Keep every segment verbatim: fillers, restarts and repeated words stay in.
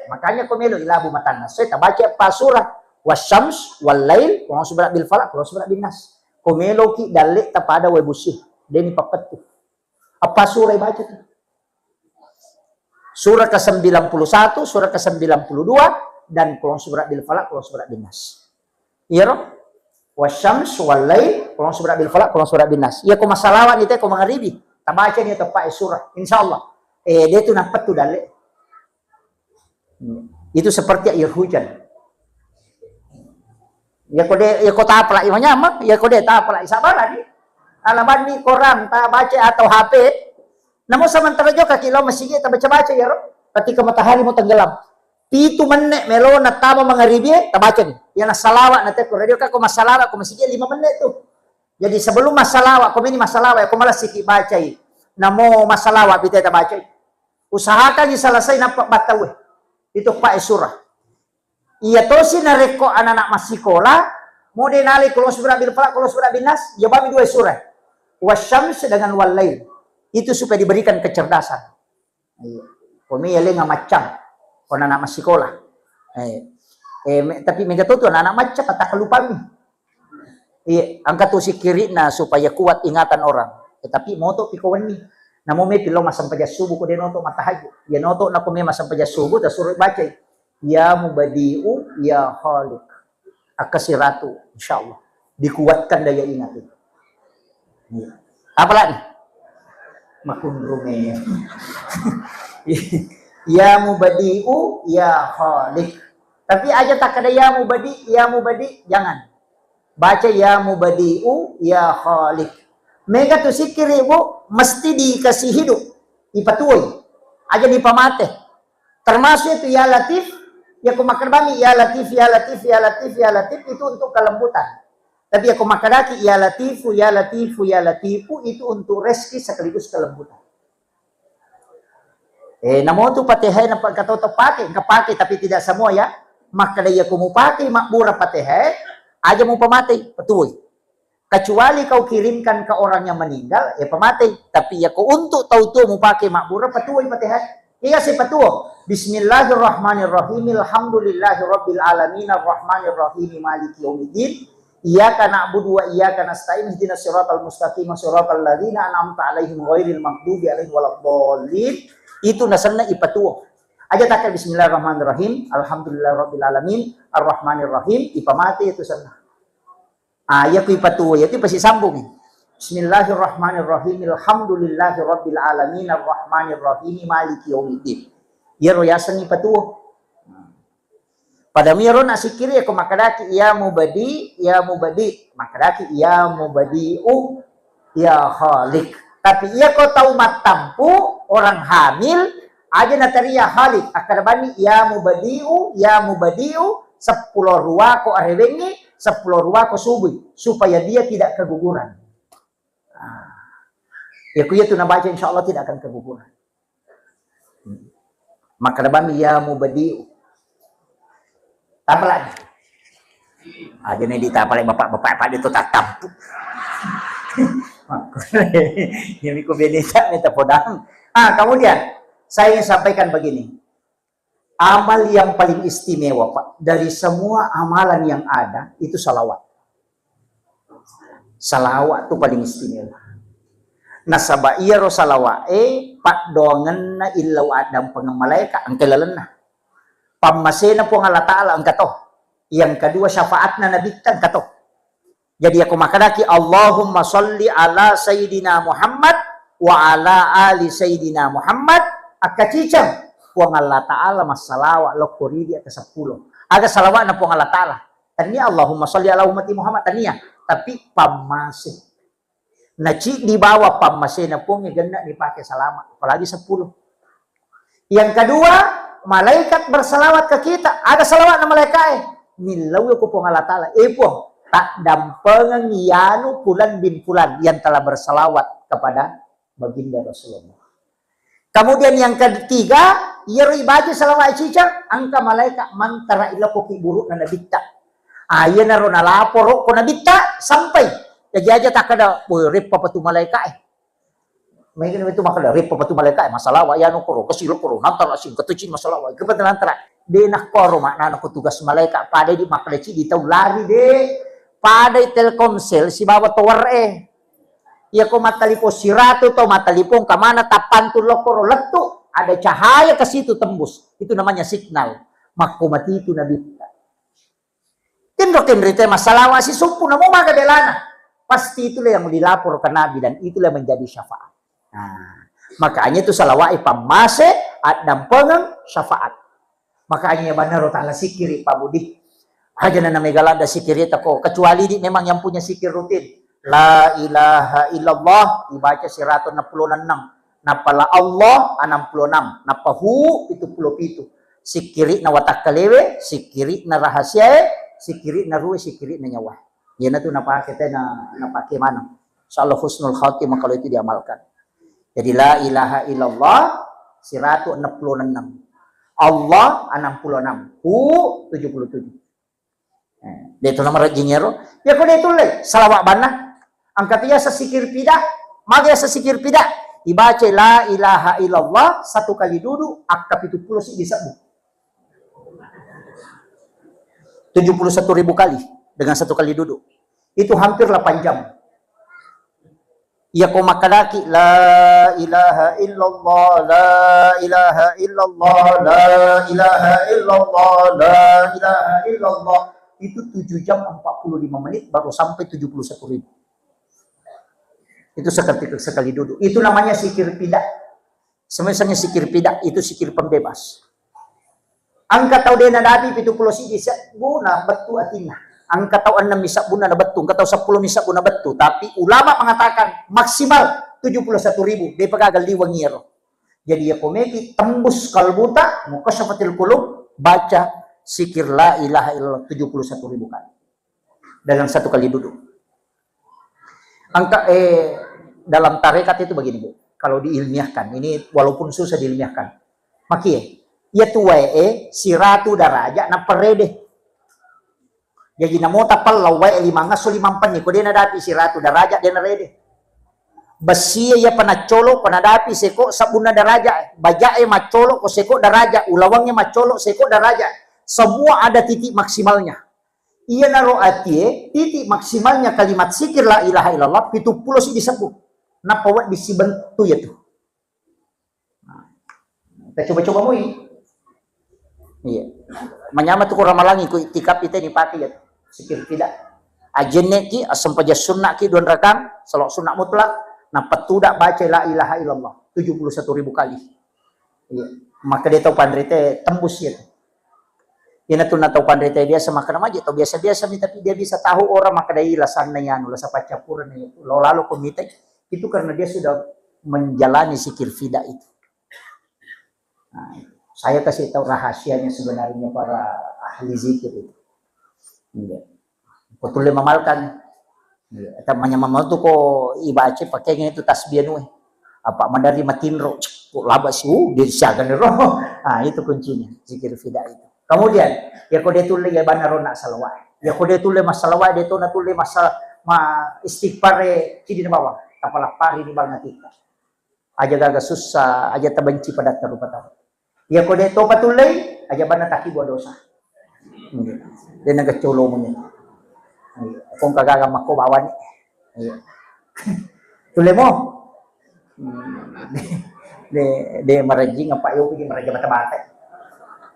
Makanya ko melo ilabu matanna essoe, tabaca eppa surah. Wasyams, wal lail, qul a'udzu birabbil falaq, qul a'udzu birabbin nas. Ko meloki dalle tapada wae busi, deni pappettu. Eppa surah baca tu. Surah ke sembilan puluh satu, surah ke sembilan puluh dua, dan qul a'udzu birabbil falaq, qul a'udzu birabbin nas. Iyaro? Wasyams, wal lail, qul a'udzu birabbil falaq, qul a'udzu birabbin nas. Iya ko massalawa ni te ko mangaribi, tabaca ni teppa surah. Insyaallah. Eh, de tu nappettu dalle. Itu seperti air hujan. Ya ko de, ya ko tapalai manyameng, ya ko de tapalai sabarani. Alabanni Quran tabaca atau H P, namo sementara jokaki lao masigi tabaca-baca iyaro. Ketika matahari mau tenggelam. Pitu menne melo nattama mangaribi, tabaca ni. Ya nassalawa na te ko radio ka ko massalawa ko masigi lima menne tu. Jadi sebelum massalawa, ko meni massalawa, ya ko malessiki bacai. Namo massalawa bita tabacai. Usahakan selesai nappa battaue. Itu pae surah. Iya tosi narekko anak-anak massikola, mode nalai qul a'udzu birabbil falaq, qul a'udzu birabbin nas, jawabami dua surah. Wasyams dengan wal lail. Itu supaya diberikan kecerdasan. Iya. Komi yalenga maccang. Ko anak-anak massikola. Eh, eh, me- tapi mega to tu anak-anak macca patakkalupami. Iya, engka tu sikkiri'na supaya kuat ingatan orang. Tetapi moto pi ko wenni. Namo me pillau massempajang subuh ko de noto matahajud. Ya noto nako me massempajang subuh tasuro bacai. Ya mubadi'u, ya khaliq. Akkasiratu, insyaallah. Dikuatkan daya ingat itu. Iya. Apalagi? Makunrume. Ya mubadi'u, ya khaliq. Tapi aja takkada ya mubadi, ya mubadi, jangan. Baca ya mubadi'u, ya khaliq. Mega tu sikkiri, Bu, mesti dikasih hidup. Ipatuoi. Aja dipamate. Termasuk itu ya latif, ya ko makkadami ya latif, ya latif, ya latif, ya latif itu untuk kelembutan. Tapi ya ko makkadaki ya latifu, ya latifu, ya latifu itu untuk rezeki sekaligus kelembutan. Eh, namo tu Fatihah na engka to pake, engka pake tapi tidak semua ya. Makkada iya ko mupake mabbura Fatihah, aja mupamate, patuoi. Kecuali kau kirimkan ke orang yang meninggal, ya pamate. Tapi ya ko untuk tau tuo mupake mabbura, patuoi Fatihah. Iya si patuo. Bismillahirrahmanirrahim. Alhamdulillahirabbil alamin, arrahmanirrahim, maliki yaumiddin. Iyyaka na'budu wa iyyaka nasta'in, ihdinas siratal mustaqim, siratal ladzina an'amta 'alaihim ghairil maghdubi 'alaihim waladdallin. Itu nasenna ipatuo. Aja takka bismillahirrahmanirrahim, alhamdulillahirabbil alamin, arrahmanirrahim, ipamate itu senna. Ah, iya ku ipatuo, iya tu pasisambung. Bismillahirrahmanirrahim, alhamdulillahirabbil alamin, arrahmanirrahim, maliki yaumiddin. Iyaro yaseng ipatuo. Pada miro na sikkiri, ya ko makkadaki ya mubadi, ya mubadi, makkadaki ya mubadi'u, ya khaliq. Tapi iya ko tau mattampu, orang hamil, aja nateri ya khaliq. Akkada bani ya mubadi'u, ya mubadi'u, seppulo rua ko arewengi, seppulo rua ko subui, supaya dia tidak keguguran. Ah. Ya ku iya tu nabaca, insyaallah tidak akan keguguran. Makkada bami ya mubadi'u. Tapalai. Aja nih ditapalai bapak-bapak pada itu tattampu. Ini ku beneta minta podang. Ah, kemudian saya ingin sampaikan begini. Amal yang paling istimewa, Pak, dari semua amalan yang ada itu salawat. Salawat tu paling istimewa. Nasaba iyaro salawa'e paddoangenna illau addampengeng malaeka engka lalenna. Pammasena Puang Allah Ta'ala engka to. Yang kedua syafaatna Nabitta engka to. Jadi yako makkadaki Allahumma shalli ala sayyidina Muhammad wa ala ali sayyidina Muhammad, akkaciceng Puang Allah Ta'ala massalawa lokko ridi aka seppulo. Aga salawa'na Puang Allah Ta'ala? Tania Allahumma shalli ala ummati Muhammad, tania, tapi pammase. Naciddi bawa pammasena Puang genne dipake salama, apalagi seppulo. Yang kedua, malaikat bersalawat ke kita. Ada salawat na malaikat eh. Millau ko Puang Allah Ta'ala. Eh Puang, tak dampengeng yanu Fulan bin Fulan yang telah bersalawat kepada Baginda Rasulullah. Kemudian yang ketiga, iyaro ibaca salawat cicang, engka malaikat mantara iloko ki burukna nabitta. Ah, iyanaro nalaporo ko nabitta sampai. Jadi aja takkada, boy, reppa patu malaikat eh. Mega itu makkada, reppa patu malaikat, masalawa, ya no koro, kasilo koro, nantara sing, katuci masalawa, kepet nantara. De' nakkoro maknana ko tugas malaika, padai di makkeda ciddi tau lari de'. Padai Telkomsel sibawa tower e. Iya ko mattalipong siratu tau mattalipong kamana tappantu lokkoro lettu, ada cahaya ke situ tembus. Itu namanya signal. Makko mati itu Nabitta. Tinro kenrite massalawa sisumpu namo maga belana. Pasti itulah yang dilapor ke Nabi dan itulah yang menjadi syafaat. Nah, makanya itu salawat pammase, addampengeng, syafaat. Makanya banaro tala sikiri Pak Budi. Aja na mega ladda sikiri tako, kecuali di memang yang punya sikir rutin. La ilaha illallah dibaca siratu ennengpulo enneng. Nappa la Allah ennengpulo enneng. Nappa hu pitu pulo pitu. Sikiri'na watakkalewe, sikiri'na rahasiae, sikiri'na ruwe, sikiri'na nyawa. Iyanatu napake tena, napake maneng. Insyaallah husnul khatimah kalau itu diamalkan. Jadi la ilaha illallah siratu ennengpulo enneng. Allah ennengpulo enneng. Hu tujuh puluh tujuh. Eh, de' tu namarejjing ero. Ya ko de' tulle, salawat banna. Angka tu yaseng sikir pida, maga yaseng sikir pida. Dibaca la ilaha illallah satu kali duduk, akka pitu pulo siddi sebbu. Tujuh puluh satu ribu kali dengan satu kali duduk. Itu hampir delapan jam. Iya ko makkadaki la ilaha illallah, la ilaha illallah, la ilaha illallah, la ilaha illallah. Itu tujuh jam empat puluh lima menit baru sampai tujuh puluh satu ribu. Itu seketika sekali duduk. Itu namanya sikir pida. Semisal sikir pida, itu sikir pembebas. Engka tau de' nadapi pitu pulo siddi sebbu na bettu atinna. Engka tau ennemmi sebbunna na bettu, engka tau seppulomi sebbu na bettu. Tapi ulama mengatakan maksimal tujuh puluh satu ribu, de' pa gaga liweng iyaro. Jadi ya komeki tembus kalbuta, mukasyafatil qulub, baca sikir la ilaha illallah tujuh puluh satu ribu kali. Dalam satu kali duduk. Angka, eh, dalam tarekat itu begini, Bu. Kalau diilmiahkan, ini walaupun susah diilmiahkan. Makie, iya tu wae, eh, siratu daraja na perede. Jadi namo tapallau wae limang esso limang penni, ko de' nadapi siratu daraja, de' narede. Bessie iya panaccolo, ko nadapi seko sebbunna daraja, bajae maccolo ko seko daraja, ulawangnge maccolo seko daraja. Semua ada titik maksimalnya. Iyanaro atie, titik maksimalnya kalimat zikir la ilaha illallah, pitu pulo siddi sebbu. Nappa wedding sibentu iyatu. Nah, kita coba-coba mui. Iya. Manyameng tu ko ramalangi ko itikaf ite ni pake iyatu. Zikir pida. Ajenneki, assempajang sunnaki dua rakang, salawat sunnah mutlak, nappa tuda baca la ilaha illallah tujuh puluh satu ribu kali. Iya. Maka de' tau panrite tembus iyatu. Iyanatu na tau panrita biasa makkeda maje tau biasa-biasa mi, tapi dia bisa tahu orang makkeda, "Ih, lasanna iyanu, lasa paccappureng na iyatu." Lao lalo ko mitai, itu karena dia sudah menjalani zikir fida itu. Nah, saya kasih tahu rahasianya sebenarnya para ahli zikir itu. Iya. Ko tulle mamalkan. Iya, ta manyameng tu ko ibaca pakainya itu tasbih anu, eh. Apa madari matinro, cek, ko laba si, uh, dia siaga ni roh. Ah, itu kuncinya, zikir fida itu. Kemudian, ya ko de' tulle ya bana rona salawat. Ya ko de' tulle masalawat, de' to na tulle masa ma istighfar, eh, cidi na bawang. Tapalappari ni bawang kita. Aja gaga sussa, aja tabenci padatta rupa tau. Iya ko de' topa tullei, aja banna takibuang dosa. Iya. De' nagaccolomuni. Iya. Ko engka gaga makko bawani. Iya. Tullemo? Hmm. De', de' marejjing apa yo pi maraja bata-bata.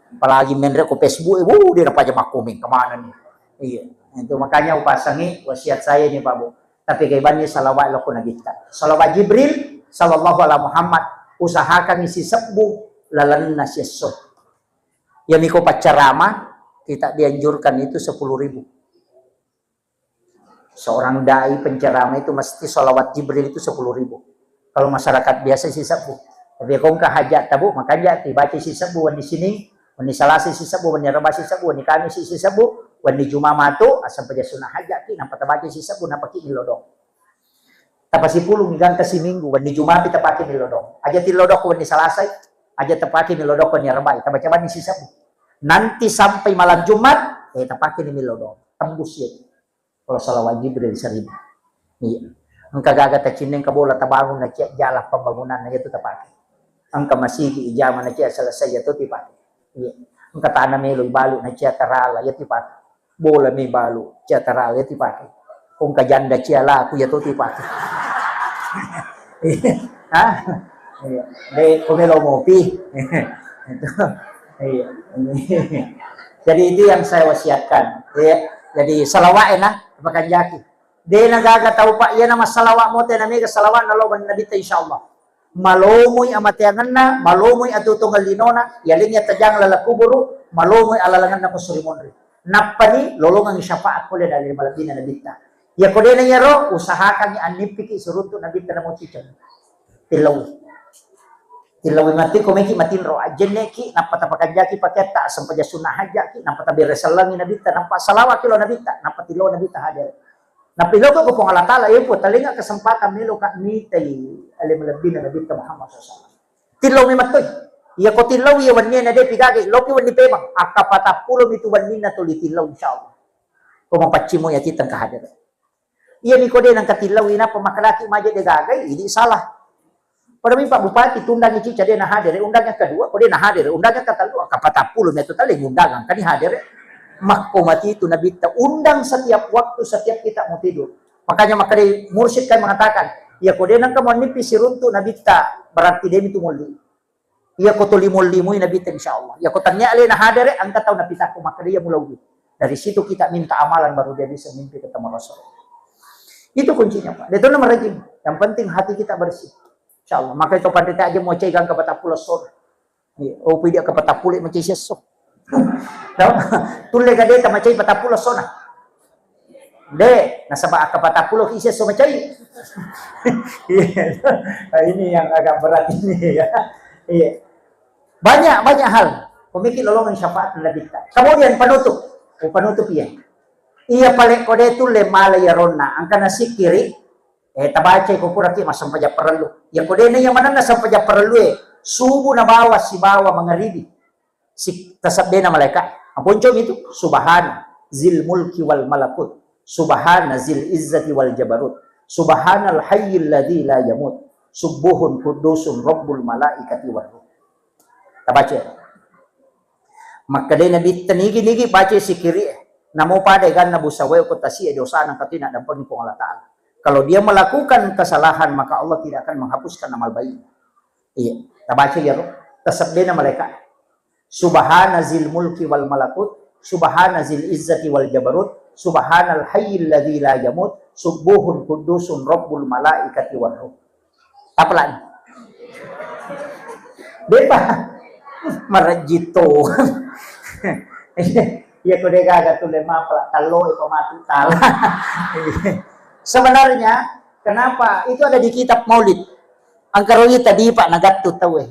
Apalagi menre ko Facebook, eh, wuh, de' napaja makkomeng, kemana nih? Iya. Itu makanya upasangi wasiat saya ini, Pak Bu. Tapi kaibanni salawat lao ko Nabitta. Salawat Jibril sallallahu ala Muhammad, usahakan sisebbu lalenna siesso. Yami ko paccarama, kita dianjurkan itu sepuluh ribu. Seorang dai penceramah itu mesti salawat Jibril itu sepuluh ribu. Kalau masyarakat biasa sisebbu. Tapi ko engka hajat tabu, makanja dibaca sisebbu wenni Sining, wenni Salasa sisebbu, wenni Reba sisebbu, wenni Kamis sisebbu, wenni Juma matu, asal paja sunat hajat ki, nampa tabaca sisebbu, nampa ki milodong. Tapasipulung gangka siminggu, wenni Juma pi tapake milodong. Aja tilodong wenni Salasa, aja tapake milodong wenni Reba, tabaca bani sisebbu. Nanti sampai malam Jumat, eh, tapake ni milodong. Tembus ya. Kalau salawat Jibril seribu. Iya. Engka gaga tacinneng ka bola tabangun na cia jalan pembangunan na itu tapake. Engka masigi ijama na cia selesai ya tu tipake. Iya. Engka tana melo ibalu na cia tarala, iya tu ipake. Bola mi balu, cia tarala, iya tu ipake. Engka janda cia laku, iya tu ipake. Hah? Iya. De, ko melo mopi. Itu. Iya. Jadi itu yang saya wasiatkan. Iya. Jadi salawat enak, makan jaki. De na gaga tau, Pak, iya na masalawat mote na mega salawat na lo Nabi ta, insyaallah. Malomoi amateangenna, malomoi atutungeng linona, yalengngi attajang laleng kuburu, malomoi alalangenna ko suri monri. Nappani lolongengngi syafaat pole dari malebbina Nabitta. Iyako dena iyaro, usahakangngi annippiki siruntu Nabitta namo ciceng. Tillau. Tillau matti ko meki matinro, ajenneki, nappa tapakanjaki paketta, sempajang sunnah hajjaki, nappa tabere sellengi Nabitta, nappa salawaki lo Nabitta, nappa tillau Nabitta hadir. Nappa iloko ko Puang Allah Taala, "Eh, Puang, talenga kesempatan meloka mitai ale malebbina Nabitta Muhammad sallallahu alaihi wasallam." Tillau mi mattoi. Iya ko tillau iya wenni na depi gaga, loki wenni pemang. Akka patappulo mi tu wenninna tuli tillau, insyaallah. Ko mapaccimo ya titeng ka hadir. Iya mi ko de nangka tillau inappa makkedaki maja de gaga, idi salah. Pada mi Pak Bupati tundangi cica de na hadir, undang yang kedua, ko de na hadir, undang yang ketellu, akka patappulo mi tu tali undangan, kan hadir. Makko mati tu Nabitta undang setiap waktu, setiap kita mau tidur. Makanya makkeda mursyid kan mengatakan, iya ko de nangka muannippi siruntu Nabitta, berarti de mi tu molli. Iya ko to limo-limoi Nabitta, insyaallah. Iya ko tannia alena hadere, engka tau napitakko makkeda iya mulauwi. Dari situ kita minta amalan baru dia bisa mimpi ketemu Rasul. Itu kuncinya, Pak. De tona marajing. Yang penting hati kita bersih. Insyaallah. Maka itu pandita aja mau cai gangka patappulo sona. Iya, oh, pidi ka patappulo macai siesso. Tau? Tulle ka de ta macai patappulo sona. De, nasaba akka patappulo ki siesso macai. Iya. Nah, ini yang agak berat ini ya. Iya. Banyak, banyak hal. Pemikir lolongan syafaat Nabitta. Kemudian penutup. Oh, penutup iya. Iya pale ko de tulle mala iya ronna. Angkana sikiri. Eh, tabacai ko puraki massempajang parellu. Iya ko de na iya manenna sempajang parellu e. Subuh na bawa sibawa mangaribi. Si-, tasebbena malaika. Aponcomi tu, "Subhana zil mulki wal malakut. Subhana zil izzati wal jabarut. Subhanal hayyil ladzi la yamut. Subbuhun quddusun rabbul malaikati war ruh." Tabaca. Makkedai Nabitta, "Nigi-nigi baca sikiri e. Namo pada eganna busawae ko tasi e dosana engka tu nadampengi Puang Allah Taala. Kalau dia melakukan kesalahan, maka Allah tidak akan menghapuskan amal baik." Iya, tabaca iyaro. Tasebbena malaika. Subhana zil mulki wal malakut, subhana zil izzati wal jabarut, subhanal hayyil ladzi la yamut, subbuhun quddusun rabbul malaikati war ruh. Tapalani. Depa. Marejjitto. Iya ko de gaga tulle mapala, tallo e pamatu tala. Sebenarnya kenapa itu ada di kitab Maulid? Angkaro ita di Pak nagattu tau e.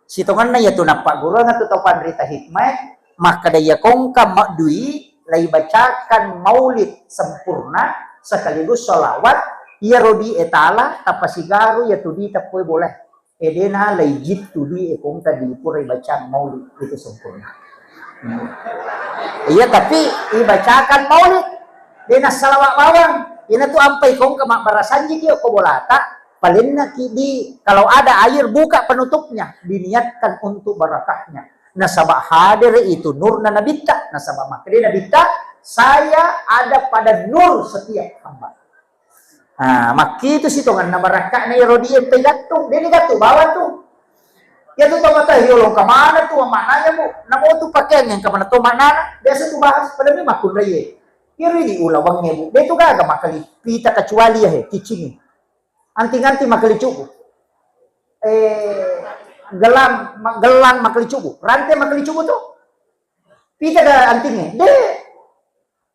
Sitongenna iya tu nappagguruang tu tau panrita hikmah, makkeda iya kongka maddui laibacakan maulid sempurna sekaligus sholawat, iya rodi etala tapasigaru iya tu di teppoe boleh. Edena laijittu di e kongka di pura ibacang maulid itu sempurna. Iya, tapi ibacakan maulid. Dena salawat bawang. Ina tu ampai kongka mabbarasanji ki ko bolata. Palenna ki di, kalau ada air, buka penutupnya, diniatkan untuk barakahnya. Nasaba hadere itu nurna Nabitta, nasaba makkeda Nabitta, "Saya ada pada nur setiap hamba." Ah, makkitu sitongenna barakka'na iyaro di e mpai gattung, de ni gattung bawang tu. Iya tu tomatoa yolong kemana tu maknanya, Bu? Namo tu pakeang yang kemana tu maknana? Biasa tu bahas, pada memang makkunrai e. Iyaro di ulawengnge, Bu. De tu gaga makkali pita kecuali ya he, kicingi. Anting-anting makkali cubu. Eh, gelang, ma-, gelang makkali cubu. Rantai makkali cubu tu. Pita ga antingnge? De.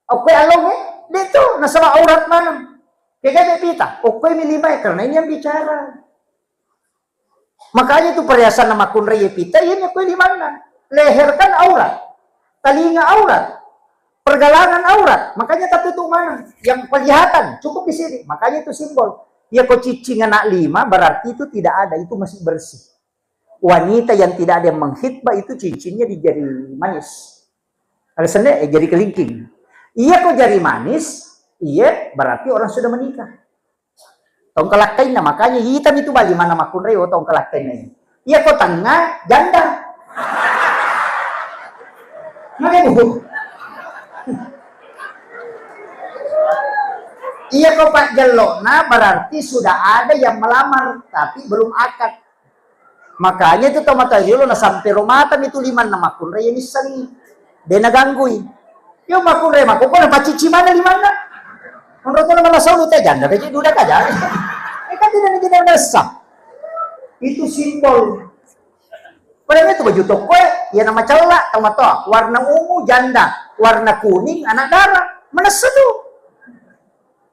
Okkoe allongnge? De tu, nasaba aurat maneng. Kega de pita? Okkoe mi lima e, karena ini yang bicara. Makanya tu perhiasan na makkunrai pita, iya ni okkoe limanna. Leher kan aurat. Talinga aurat. Pergelangan aurat. Makanya tertutup maneng. Yang kelihatan cukup di sini. Makanya itu simbol. Iya ko ciccing anak lima, berarti itu tidak ada. Itu masih bersih. Wanita yang tidak ada yang mengkhitbah itu cincinnya di jari manis. Ada sende, eh, jari kelingking. Iya ko jari manis, iya berarti orang sudah menikah. Tong kelakkainna, makanya hitam itu bali mana makkunrai, oh, tong kelakkainna ini. Iya ko tengah, janda. Maka, Bu. Iya, ko pajjellona berarti sudah ada yang melamar tapi belum akad. Makanya itu tomatoa riolo na sampai rumah itu limanna makkunrai yang issengi. De naganggui. Yo makkunrai makko na pacici mana limanna. Menurut mana solu teh janda teh duda kaja. Eh, kan tidak jadi yang sah. Itu simbol. Padahal itu baju toko ya, yang nama celak, tomatoa, warna ungu janda, warna kuning anak dara. Menesa tuh.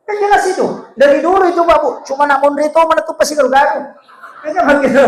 Kan jelas itu. Dari dulu itu, Pak, Bu. Cuma nak monre to mana tuh pasti garu-garu. Ya kan begitu.